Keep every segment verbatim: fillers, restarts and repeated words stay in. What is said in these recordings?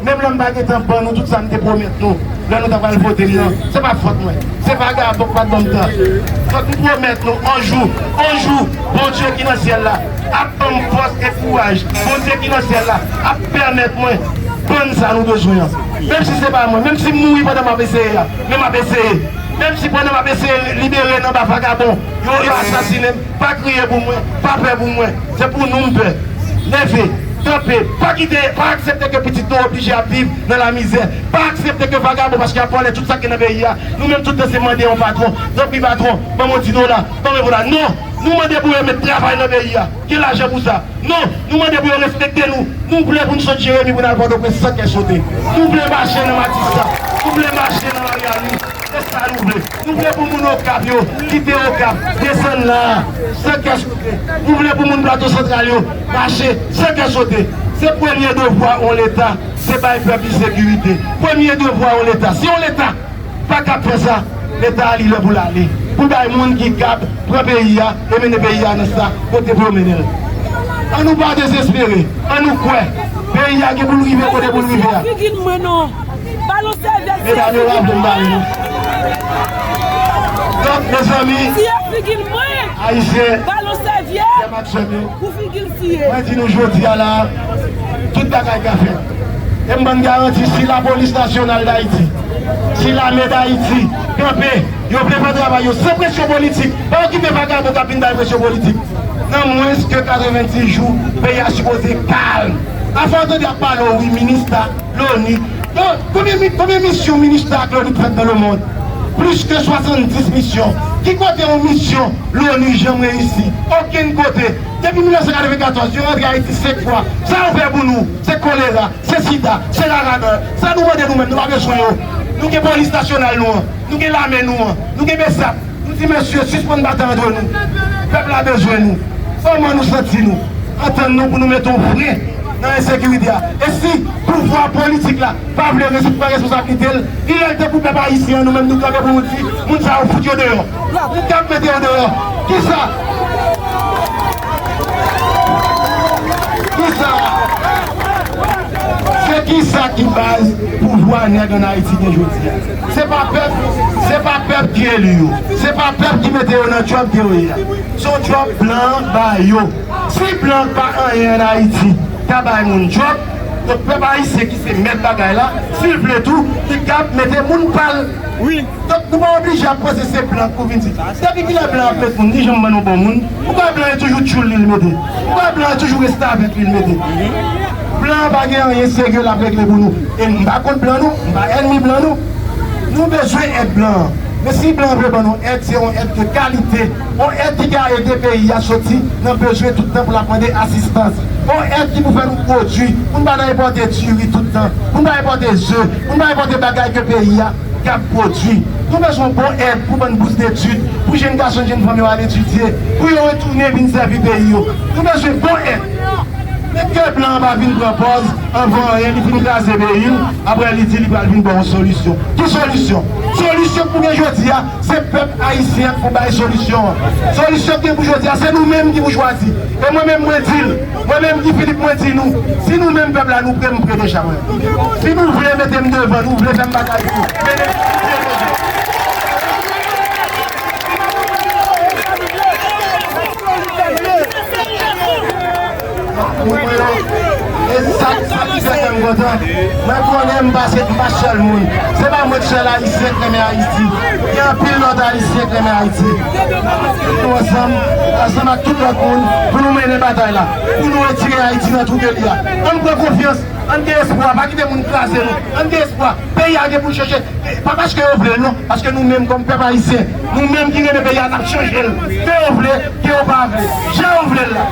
Menm lè m pa gen tan ban nou tout sa m te pwomèt nou lè nou ta pral vote m nan, se pa fòt mwen. Se vagabon k pa t ban m tan. Donk, m pwomèt nou, on jou, on jou, Bondye ki nan syèl la ap ban m fòs e kouraj. Bondye ki nan syèl la ap pèmèt mwen ban n sa nou bezwen an. Menm si se pa mwen, menm si m mouri pandan m ap eseye a, men m ap eseye. Menm si pandan m ap eseye libere n anba vagabon, yo, yo asasinen m, pa kriye pou mwen, pa pè pou mwen. Se pou nou m pè. Leve, kanpe, pa kite, pa aksepte ke pitit nou oblije ap viv nan lamizè. Pa aksepte ke vagabon, paske y ap vòlè tout sa ki nan peyi a. Nou menm tout tan se mande yon patwon, tanpri patwon, ban m yon ti dola, ban m yon dola. Non! Nou mande pou yo met travay nan peyi a. Gen lajan pou sa. Non! Nou mande pou yo respekte nou. Nou vle pou n sot Jeremi pou n al Pòtoprens san kè sote. Nou vle mache nan Matis la. Nou vle mache nan Maryani. Se sa nou vle. Nou vle pou moun Okap yo kite Okap, desann la a, san kè sote. Nou vle pou moun Plato Santral yo mache san kè sote. Se premye devwa yon Leta, se bay pèp li sekirite. Premye devwa yon Leta. Si yon Leta pa kab fè sa, Leta a li lè pou l ale. Pou l bay moun ki kab pran peyi a e mennen peyi a nan sa kote pou yo mennen l. Ann nou pa dezespere. Ann nou kwè. Peyi a gen pou l rive kote pou l rive a. Figi l mwen non. Ba l yon sèvyèt. Medam yo, raple m ba yo. Donk, mezanmi, Tiye figi l mwen. Ayisyen, ba l yon sèvyèt. Frè m ak sè m yo, pou figi l tiye. Mwen di nou jodi a la, tout bagay ka fèt. E m ban n garanti, si Lapolis Nasyonal Dayiti, si Lame Dayiti kanpe, yo vle fè travay yo san presyon politik, pa okipe vagabon k ap vin bay presyon politik. Nan mwens ke katrevenndis jou, peyi a sipoze kalm. Afè w tande ap pale w, wi, MINUSTAH, Loni. Bon, konbyen mi-, konbyen misyon MINUSTAH ak Loni fèt nan lemonn? Plis ke swasanndis misyon. Ki kote yon misyon Loni janm reyisi? Okenn kote. Depi mil nèf san katrevenkatòz, yo rantre Ayiti senk fwa. Sa yo fè pou nou? Se kolera, se sida, se laradòy. Sa nou mande nou menm, nou pa bezwen yo. Nou gen polis nasyonal nou an, nou gen lame nou an, nou gen BSAP. Nou di, mesye, sispann batay antre nou. Pèp la bezwen nou. Kòman nou santi nou? Antann nou pou nou mete yon fren nan ensekirite a. E si pouvwa politik la pa vle res-, pran responsablite l, li lè l tan pou pèp ayisyen an, nou menm nou kanpe pou nou di, moun sa yo fout yo deyò. Nou kab mete yo deyò. Kisa? Kisa? Se kisa ki baz pouvwa nèg ann Ayiti gen jodi a? Se pa pèp, se pa pèp ki eli yo. Se pa pèp ki mete yo nan djòb ke yo ye a. Se yon djòb blan ba yo. Si blan pa anyen ann Ayiti ka bay moun djòb, donk pèp ayisyen ki se mèt bagay la, si l vle tou, li kab mete moun pa l. Wi. Donk, nou pa oblije ap panse se blan pou vin di. Depi kilè blan ap met moun? Li janm ban nou bon moun? Poukwa blan yo toujou tchoul li l mete? Poukwa blan yo toujou restavèk li l mete? Blan an pa gen anyen serye l ap regle pou nou. E m pa kont blan nou, m pa ènmi blan nou. Nou bezwen èd blan an. Men si blan an vle ban nou èd, se yon èd de kalite. Yon èd ki ka ede peyi a soti nan bezwen tout tan pou l ap mande asistans. Yon èd ki pou fè nou pwodui, pou n pa nan enpòte diri tout tan, pou n pa enpòte ze, pou n pa enpòte bagay ke peyi a kab pwodui. Nou bezwen bon èd pou bann bous detid, pou jèn gason, jèn fanm yo al etidye, pou yo retounen vin sèvi peyi yo. Nou bezwen bon èd. Men ke blan an pa vin pran pòz anvan anyen, li fin kraze peyi l, apre li di li pral vin ba w yon solisyon. Ki solisyon? Solisyon k pou gen jodi a, se pèp ayisyen an k pou bay solisyon an. Solisyon k gen pou jodi a, se nou menm ki pou chwazi. E mwen menm, mwen di l, mwen menm Guy Philippe, mwen di nou, si nou menm pèp la, nou pre, m pre deja mwen. Si nou vle mete m devan, nou vle fè m bagay pou, mete m devan. Mwen, mwen, e sa, sa ki fè kè m kontan. Mwen konnen m pa se, m pa sèl moun. Se pa mwen k sèl ayisyen k renmen Ayiti. Gen anpil lòt ayisyen k renmen Ayiti. Nou ansanm, ansanm ak tout lòt moun, pou nou mennen batay la. Pou nou retire Ayiti nan twou ke li a. Ann pran konfyans, ann gen espwa, pa kite moun kraze nou. Ann gen espwa. Peyi a gen pou l chanje. E pa paske yo vle l non, paske nou menm kòm pèp ayisyen, nou menm ki renmen peyi a, n ap chanje l. Ke yo vle, ke yo pa vle, jan yo vle l la.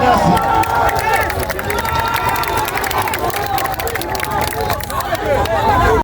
Mèsi.